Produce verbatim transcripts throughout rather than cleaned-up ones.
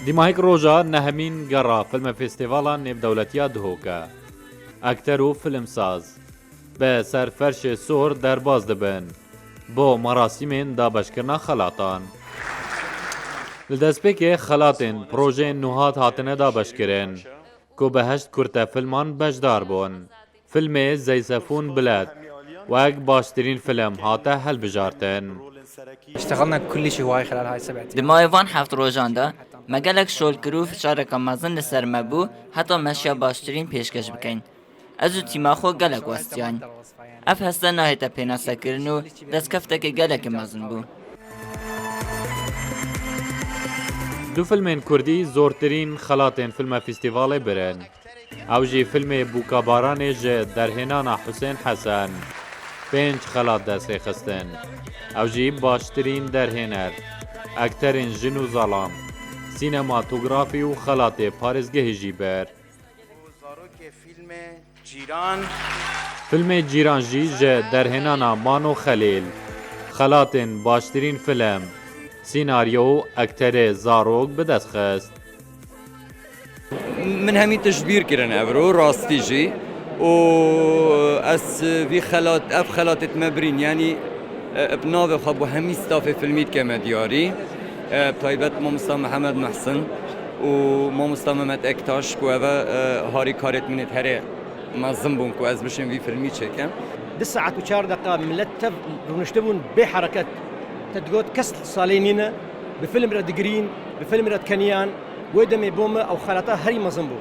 Dîmahîk roja nehemîn gera Filme Festîvala Nêvdewletiya Duhok e. Ekter û filmsaz bi ser ferşê sor derbas dibin. Bo merasîmên dabeşkirina xelatan. Li destpêkê xelatên projeyên nûhat hatine dabeşkirin, ku bi heşt kurtefilman beşdar bûn. Filmê Zeysephun Bled wek baştirîn film hate hilbijartin. اشتغلنا كل شيء هواي خلال هاي السبع Di mayê van heft rojan de me gelek şol kir û fişareke mezin li ser me bû heta me şiya baştirîn pêşkeş bikeyn. Ez û tîma xwe gelek westiyayn. Ev heste nahête pênasekirin û destkeftekê gelekî mezin bû. Du filmên kurdî zortirîn xelatên filme festîvalê birin. Ew jî filmê Bûkabaranê ji derhênana Husên Hesen pênc xelat destê xistin. Ew jî baştirîn derhêner, ekterên jin û zalam, sînematografî û xelatê parêzgehê jî bir. Zarokê fîlmê Cîran. Filmê Cîran jî ji derhênana Mano Xelîl xelatên baştirîn film, sînaryo û ekterê zarok bi dest xist. Min hemî tişt bîr kirin evro, rastî jî. Û ez vî xelat, ev xelatê me birîn, yanî e, bi navê xwe bo hemî stafê filmî dikeme diyarî. E, bi taybet mamosta Mihemed Muhsin û mamosta Mehmet Ektaş ku eve e, harîkarêt min êt herê mezin bûn ku ez bişim vî filmî çêkim. Du saet û çar deqa millet tev rûniştibûn bê hereket. Te digot kes salê nîne, bi film re digirîn, bi film re dikeniyan. Wê demê bo me ew xelata herî mezin bû.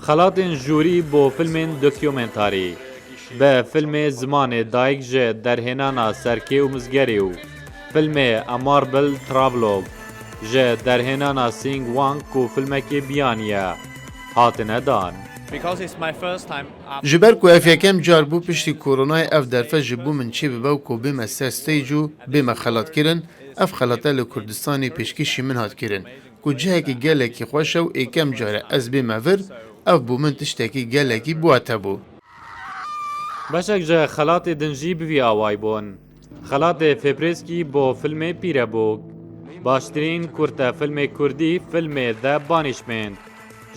Xelatên jûrî bo filmên dokumentarî, bi filmê Zimanê Dayik ji derhênana Serkê û Mizgerê û filmê A Marble Travelogue ji derhênana Sing Wang ku filmekê biyaniye, hatine dan. Because it's my first time. Ji ber ku ev yekem car bû piştî koronayê ev derfet ji bo min çêbibe û ku bême ser stage û bême xelatkirin, ev xelate li Kurdistanê pêşkêşî min hat kirin. Ku cihekî gelekî xweş e û êkem car e ez bême vir, ev bo min tiştekî gelekî biwate bû. Beşek ji xelatê din jî bi vî awayî bûn. Xelatê Febrêskî bo filmê Pîrebûk, baştirîn kurte filmê kurdî filmê The Banishment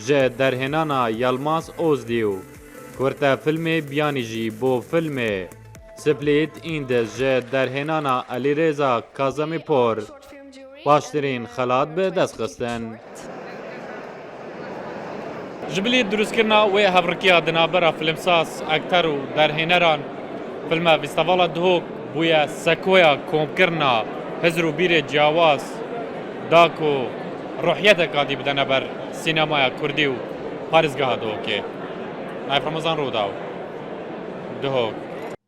ji derhênana Yilmaz Ozdî û kurte filmê Biyanî jî bo filmê Split Indies ji derhênana Elîrêza Kazemîpor baştirîn xelat bi dest xistin. Ji bilî dirustkirina wê hevrikiya di navbera filimsaz, ekter û derhêneran, filme Festîvala Duhok bûye sekoya komkirina hizr û bîrê ciyawaz da ku ruhiyeteka dî bidene ber sînemaya kurdî û parêzgeha Duhokê. Nayf Remezan, Rûdaw, Duhok.